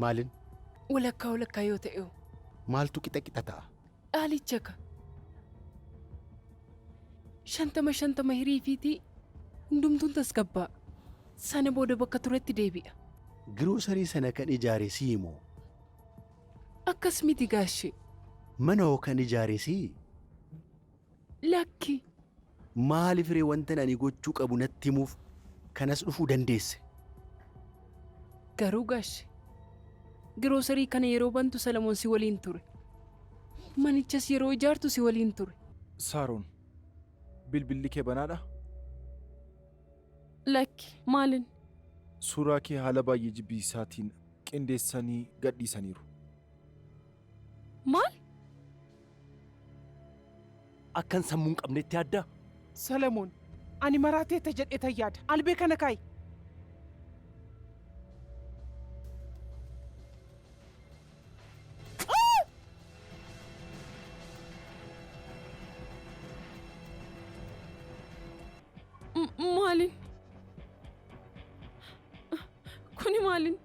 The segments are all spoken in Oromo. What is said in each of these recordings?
Maalin? Walakkaa walakkaa yoo ta'e hoo? Maaltu qixa qixa ta'a? Dhaalicha ka. 50 50 hiriifiitii hundumtuun tasgabbaa'a. Sana booda bakka turetti deebi'a. Giroosarii sana kan ijaare si'i moo? Akkas miti gaashee. Mana hoo kan ijaare si'i? Lakki. Maaliif ree wantan ani gochuu qabu natti himuuf kanas dhufuu dandeesse? Garuu gaashe. Giroosarii kana yeroo bantu Salamoon si waliin ture. Manichas yeroo ijaartu si waliin ture. Saaroon, bilbilli kee banaadhaa? Lakki, maalin? Suuraa kee haala baay'ee jibbisiisaatiin qindeessanii gadhiisaniiru. Maal? Akkan sammuu hin qabnetti yaaddaa? Salamoon, ani maraateetta jedheetan yaada. Albee kana kaa'i. Maalin? Kuni maalin?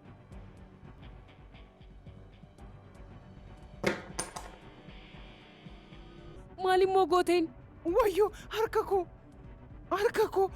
Maalimmoo gooteen? Wayyoo, harka koo! Harka koo!